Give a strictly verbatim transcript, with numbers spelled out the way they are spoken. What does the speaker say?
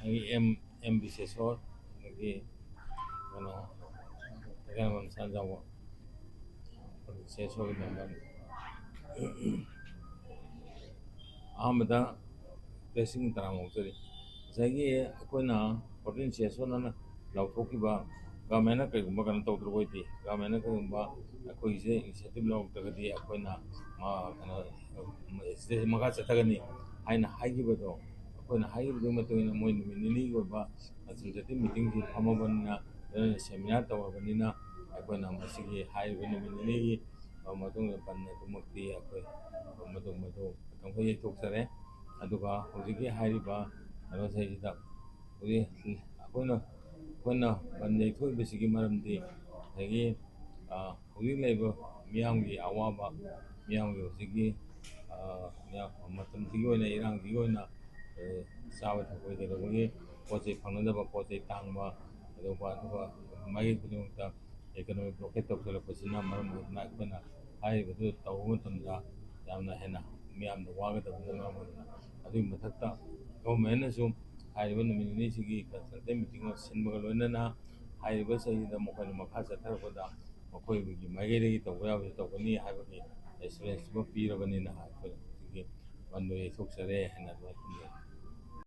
M M ꯕꯤꯁꯦꯁꯣꯔ, ꯑꯗꯒꯤ ꯀꯩꯅꯣ ꯀꯩꯊꯦꯜꯃꯥꯟ ꯁꯅꯥꯖꯥꯎꯕ ꯕꯤꯁꯦꯁꯣꯔꯒꯤ member. ꯑꯍꯥꯟꯕꯗ ꯕ꯭ꯂꯦꯁꯤꯡ ꯇꯔꯥꯝꯅ ꯑꯣꯛꯆꯔꯤ꯫ ꯉꯁꯥꯏꯒꯤ ꯑꯩꯈꯣꯏꯅ ꯐꯣꯔꯇꯤꯟ ꯁꯦꯁꯟ ꯑꯅ ꯂꯥꯎꯊꯣꯛꯈꯤꯕ, ꯒꯚꯔꯟꯃꯦꯟꯅ ꯀꯔꯤꯒꯨꯝꯕ ꯀꯩꯅꯣ ꯇꯧꯗ꯭ꯔꯒꯗꯤ, ꯒꯚꯔꯟꯃꯦꯟꯅ ꯀꯔꯤꯒꯨꯝꯕ ꯑꯩꯈꯣꯏꯒꯤꯁꯦ ꯏꯅꯤꯁꯤꯌꯦꯇꯤꯚ ꯂꯧꯔꯛꯇ꯭ꯔꯒꯗꯤ ꯑꯩꯈꯣꯏꯅ, ꯃꯥ-, ꯀꯩꯅꯣ, ꯁꯤꯗꯩ ꯃꯈꯥ ꯆꯠꯊꯒꯅꯤ ꯍꯥꯏꯅ ꯍꯥꯏꯈꯤꯕꯗꯣ, ꯑꯩꯈꯣꯏꯅ ꯍꯥꯏꯈꯤꯕꯗꯨꯒꯤ ꯃꯇꯨꯡ ꯏꯟꯅ ꯃꯣꯏ ꯅꯨꯃꯤꯠ ꯅꯤꯅꯤꯒꯤ ꯑꯣꯏꯕ ꯀꯟꯁꯜꯇꯦꯇꯤꯚ ꯃꯤꯇꯤꯡꯁꯤ ꯐꯝꯃꯕꯅꯤꯅ, ꯁꯦꯃꯤꯅꯥꯔ ꯇꯧꯔꯕꯅꯤꯅ, ꯑꯩꯈꯣꯏꯅ ꯃꯁꯤꯒꯤ ꯍꯥꯏꯔꯤꯕ ꯅꯨꯃꯤꯠ ꯅꯤꯅꯤꯒꯤ ꯃꯇꯨꯡꯗ ꯕꯟ ꯑꯗꯨꯃꯛꯇꯤ ꯑꯩꯈꯣꯏ ꯃꯗꯨ, ꯃꯗꯨ ꯃꯇꯝ ꯈꯔ ꯌꯩꯊꯣꯛꯆꯔꯦ꯫ ꯑꯗꯨꯒ ꯍꯧꯖꯤꯛꯀꯤ ꯍꯥꯏꯔꯤꯕ ꯀꯩꯅꯣꯁꯤꯗꯩꯁꯤꯗ ꯍꯧꯖꯤꯛ ꯑꯩꯈꯣꯏꯅ, ꯑꯩꯈꯣꯏꯅ ꯕꯟ ꯌꯩꯊꯣꯛꯏꯕꯁꯤꯒꯤ ꯃꯔꯝꯗꯤ ꯉꯁꯥꯏꯒꯤ, ꯑ, ꯍꯧꯖꯤꯛ ꯂꯩꯔꯤꯕ ꯃꯤꯌꯥꯝꯒꯤ ꯑꯋꯥꯕ, ꯃꯤꯌꯥꯝꯒꯤ ꯍꯧꯖꯤꯛꯀꯤ, ꯑ, ꯃꯤꯌꯥꯝ ꯃꯇꯝꯁꯤꯒꯤ ꯑꯣꯏꯅ, ꯏꯔꯥꯡꯁꯤꯒꯤ ꯑꯣꯏꯅ, ꯑ, ꯆꯥꯕ ꯊꯛꯄ ꯀꯩꯗꯧꯕꯒꯤ ꯄꯣꯠ ꯆꯩ ꯐꯪꯅꯗꯕ, ꯄꯣꯠ ꯆꯩ ꯇꯥꯡꯕ, ꯀꯩꯗꯧꯕ, ꯑꯗꯨꯒ ꯃꯥꯏꯀꯩ ꯈꯨꯗꯤꯡꯃꯛꯇ ꯏꯀꯣꯅꯣꯃꯤꯛ ꯕ꯭ꯂꯣꯀꯦꯠ ꯇꯧꯁꯤꯜꯂꯛꯄꯁꯤꯅ ꯃꯔꯝ ꯑꯣꯏꯗꯨꯅ ꯑꯩꯈꯣꯏꯅ ꯍꯥꯏꯔꯤꯕꯗꯨ ꯇꯧꯕ ꯃꯇꯝꯗ ꯌꯥꯝꯅ ꯍꯦꯟꯅ ꯃꯤꯌꯥꯝꯗ ꯋꯥꯒꯗꯕꯗꯨꯅ ꯃꯔꯝ ꯑꯣꯏꯗꯨꯅ, ꯑꯗꯨꯒꯤ ꯃꯊꯛꯇ ꯒꯣꯔꯃꯦꯟꯅꯁꯨ ꯍꯥꯏꯔꯤꯕ ꯅꯨꯃꯤꯠ ꯅꯤꯅꯤꯁꯤꯒꯤ ꯀꯟꯁꯜꯇꯦꯟ ꯃꯤꯇꯤꯡ ꯑꯃ ꯁꯤꯟꯕꯒ ꯂꯣꯏꯅꯅ ꯍꯥꯏꯔꯤꯕ ꯆꯍꯤꯗ ꯃꯈꯣꯏꯅ ꯃꯈꯥ ꯆꯠꯊꯔꯛꯄꯗ ꯃꯈꯣꯏꯒꯤ ꯃꯥꯏꯀꯩꯗꯒꯤ ꯇꯧꯕ ꯌꯥꯕꯁꯨ ꯇꯧꯒꯅꯤ ꯍꯥꯏꯕꯒꯤ ꯑꯦꯁꯨꯔꯦꯟꯁ ꯑꯃ ꯄꯤꯔꯕꯅꯤꯅ ꯑꯩꯈꯣꯏ ꯍꯧꯖꯤꯛꯀꯤ ꯕꯟꯗꯣ ꯌꯩꯊꯣꯛꯆꯔꯦ ꯍꯥꯏꯅ ꯑꯗꯨꯃꯥꯏꯅ ꯊꯝꯖꯒꯦ꯫